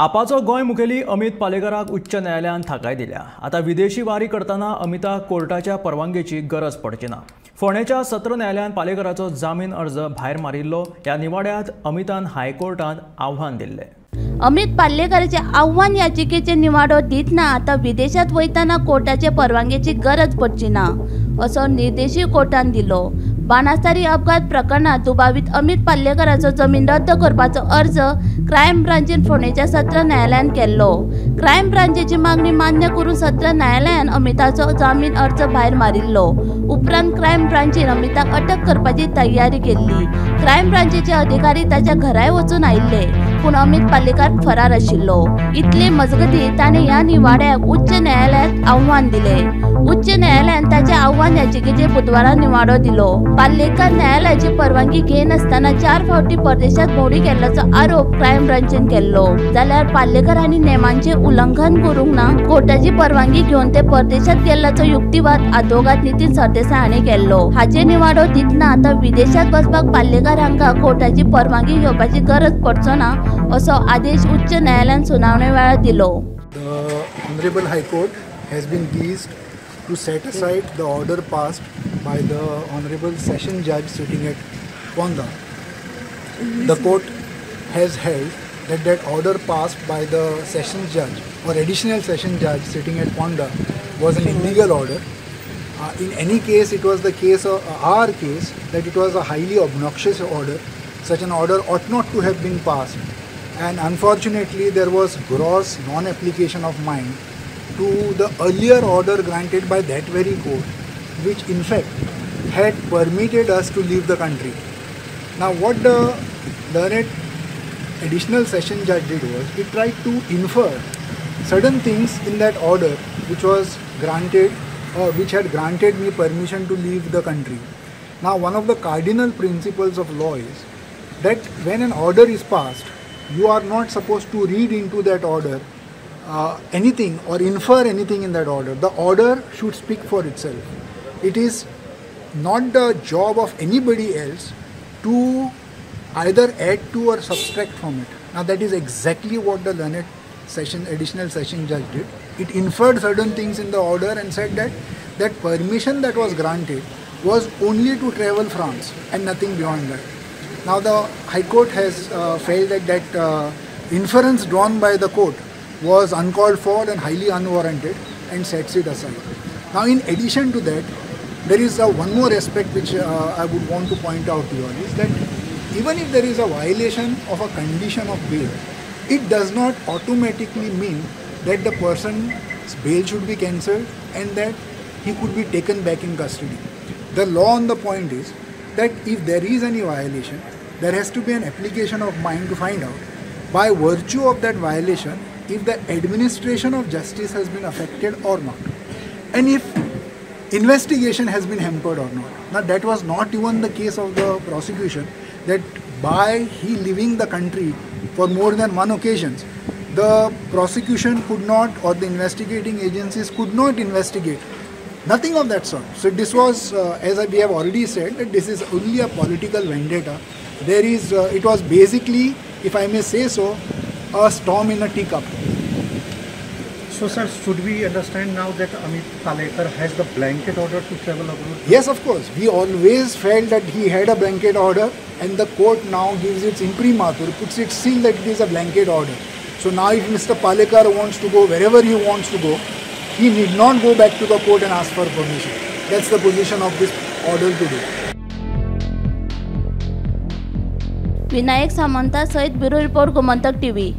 आपाचो गोंय मुखेली अमित पालेकराक उच्च न्यायालयान थाकाय दिल्या. आतां विदेशी वारी करतना अमिताक कोर्टाच्या परवानगेची गरज पडची ना. फोंडेच्या सत्र न्यायालयान पालेकराचो जामीन अर्ज भायर मारिल्लो. ह्या निवाड्यांत अमितान हायकोर्टांत आव्हान दिल्लें. अमित पालेकराचे आव्हान याचिकेचे निवाडो दितना आतां विदेशांत वयतना कोर्टाचे परवानगेची गरज पडची ना असो निर्देशूय कोर्टान दिलो. बाणास्तारी अपघात प्रकरणात दुबावीत अमित पालेकराचो जमीन रद्द करपाचो अर्ज क्रायम ब्रांचीन फोंडेच्या सत्र न्यायालयान केल्लो. क्रायम ब्रांचीची मागणी मान्य करून सत्र न्यायालयान अमिताचो जामीन अर्ज भायर मारिल्लो. उपरांत क्रायम ब्रांचीन अमिताक अटक करपाची तयारी केल्ली. क्रायम ब्रांचीचे अधिकारी ताच्या घराय वचून आयिल्ले, पूण अमित पालेकर फरार आशिल्लो. इतले मजगती ताणें ह्या निवाड्याक उच्च न्यायालयांत आव्हान दिलें. उच्च न्यायालयान ताच्या आव्हान याचिकेचेर बुधवारा निवाडो दिलो. पालेकर न्यायालयाची परवानगी घेनासतना 4 फावटी परदेशात भोंवडी केल्ल्याचो आरोप क्रायम ब्रांचीन केल्लो. जाल्यार पालेकर हांणी नेमांचे उल्लंघन करूंक ना, कोर्टाची परवानगी घेवन ते परदेशात गेल्ल्याचो युक्तिवाद आदवोगाद नितीन सरदेसाय हांणी केल्लो. हाचे निवाडो दितना आतां विदेशात वचपाक पालेकर हांकां कोर्टाची परवानगी घेवपाची गरज पडचो ना असो आदेश उच्च न्यायालयान सुनावणे वेळार दिलो. The Honorable High Court has been pleased to set aside the order passed by the Honorable Session Judge sitting at Ponda. The court has held that that order passed by the Session Judge or Additional Session Judge sitting at Ponda was an illegal order. In any case, it was the case of our case that it was a highly obnoxious order. Such an order ought not to have been passed, and unfortunately there was gross non-application of mind to the earlier order granted by that very court, which in fact had permitted us to leave the country. Now what the learned additional session judge did was, he tried to infer certain things in that order which was granted or which had granted me permission to leave the country. Now one of the cardinal principles of law is that when an order is passed, you are not supposed to read into that order anything or infer anything in that order. The order should speak for itself. It is not the job of anybody else to either add to or subtract from it. Now that is exactly what the learned session, additional session judge did. It inferred certain things in the order and said that that permission that was granted was only to travel France and nothing beyond that. Now the High Court has felt that that inference drawn by the court was uncalled for and highly unwarranted and sets it aside. Now in addition to that, there is one more aspect which I would want to point out to you all is that even if there is a violation of a condition of bail, it does not automatically mean that the person's bail should be cancelled and that he could be taken back in custody. The law on the point is that if there is any violation, there has to be an application of mind to find out by virtue of that violation if the administration of justice has been affected or not, and if investigation has been hampered or not. Now that was not even the case of the prosecution, that by he leaving the country for more than one occasions, the prosecution could not or the investigating agencies could not investigate. Nothing of that sort. So this was, as we have already said, that this is only a political vendetta. There is, it was basically, if I may say so, a storm in a teacup. So sir, should we understand now that Amit Palekar has the blanket order to travel abroad? Yes, of course. We always felt that he had a blanket order, and the court now gives its imprimatur, puts its seal that it is a blanket order. So now if Mr. Palekar wants to go wherever he wants to go, he need not go back to the court and ask for permission. That's the position of this order today. Vinayak Samanta सहित bureau report, Gomantak TV.